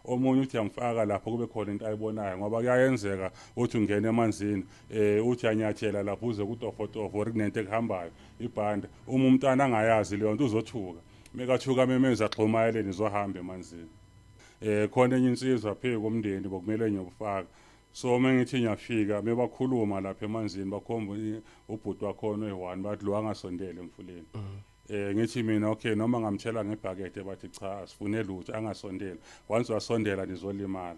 Omunye uthi yamfaka lapho kube khona into ayibonayo, ngoba kuyayenzeka uthi ungena emanzini, uthi anyathela lapho uze kutofotofo or kunento ekuhambayo ibhanda. Uma umntana angayazi leyo nto uzothuka, mekathuka memeza xhuma eleni izohamba emanzini. Khona enye insizwa phezu komndeni bokumele ngiyofaka. So uma ngithi ngiyafika mebakhuluma lapha emanzini, bakhomba ubhuti wakhona oyi-1, bathi lo angasondeli emfuleni. Ngithi mina okay, noma ngamthela ngebhakede, bathi cha, asifune lutho, angasondeli, once wasondela nizolimala,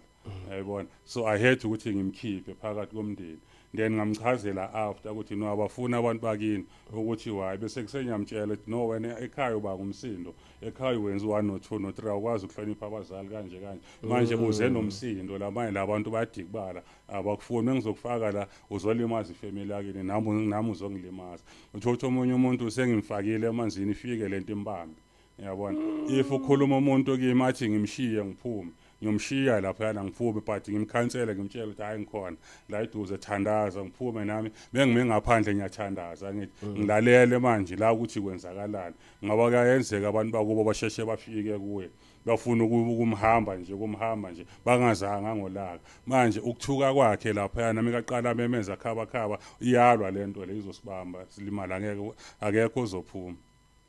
yayibona. So I had ukuthi ngimkhiphe phakathi komndeni, then ngamchazela after ukuthi no, abafuna abantu bakini ukuthi why, bese kusenyamtshela ukuthi no, wena ekhaya uba ngumsindo, ekhaya wenza 1 no 2 no 3, awukwazi ukuhlonipha abazali kanje kanje. Manje uze nomsindo lamanye labantu bayadikibala, abakufuni, engizokufaka la uzolimaza ifamily yakini, nami uzongilimaza. Uthola omunye umuntu sengimfakile emanzini, ifike lento imbambe, uyabona. If ukhuluma umuntu kimi athi ngimshiye ngiphume, ngiyomshiya lapha ngiphume, but ngimkhansele, ngimtshela ukuthi hayi, ngikhona la eduze, thandaza, ngiphume nami bengime ngaphandle ngiyathandaza, ngithi ngilalele manje la ukuthi kwenzakalani, ngoba kuyayenzeka abantu bakubo basheshe bafike kuye, bafuna ukumhamba nje, kumhamba nje bangazanga ngolaka. Manje ukuthuka kwakhe lapha nami kaqala memeza khaba khaba, iyalwa lento le, izosibamba silimala, ngeke, akekho ozophuma.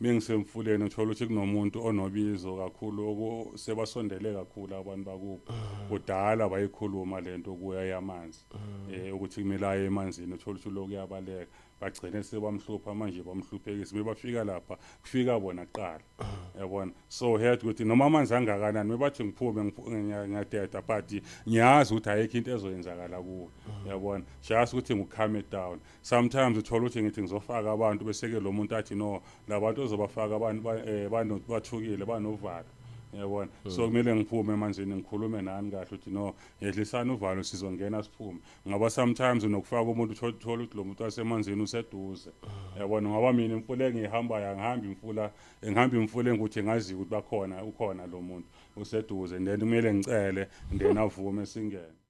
Mengisemfuleni uthola ukuthi kunomuntu onobizo kakhulu, sebasondele kakhulu abantu bakubo, kudala bayikhuluma lento kuya yamanzi, ukuthi kumele aye emanzini. Uthola ukuthi lokhu kuyabaleka, bagcine sebamhlupha manje, bamhluphekisa, bebafika lapha kufika bona kuqala, yabona. So had ukuthi noma amanzi angakanani, bebathi ngiphume ngiyadeda, but ngiyazi ukuthi ayikho into ezoyenzakala kuwe, yabona, just ukuthi ngi-calm it down. Sometimes uthola ukuthi ngithi ngizofaka abantu, bese ke lo muntu athi no, labantu ozobafaka abantu bathukile, banovalo, yabona. So kumele ngiphume emanzini, ngikhulume nani kahle ukuthi no, yehlisani uvalo, sizongena siphume, ngoba sometimes unokufaka umuntu, uthola ukuthi lo muntu wasemanzini useduze, yabona. Ngoba mina imfula engiyihambayo, angihamba imfula, ngihamba imfula engukuthi ngazi ukuthi bakhona, ukhona lo muntu useduze, then kumele ngicele, then avume singene.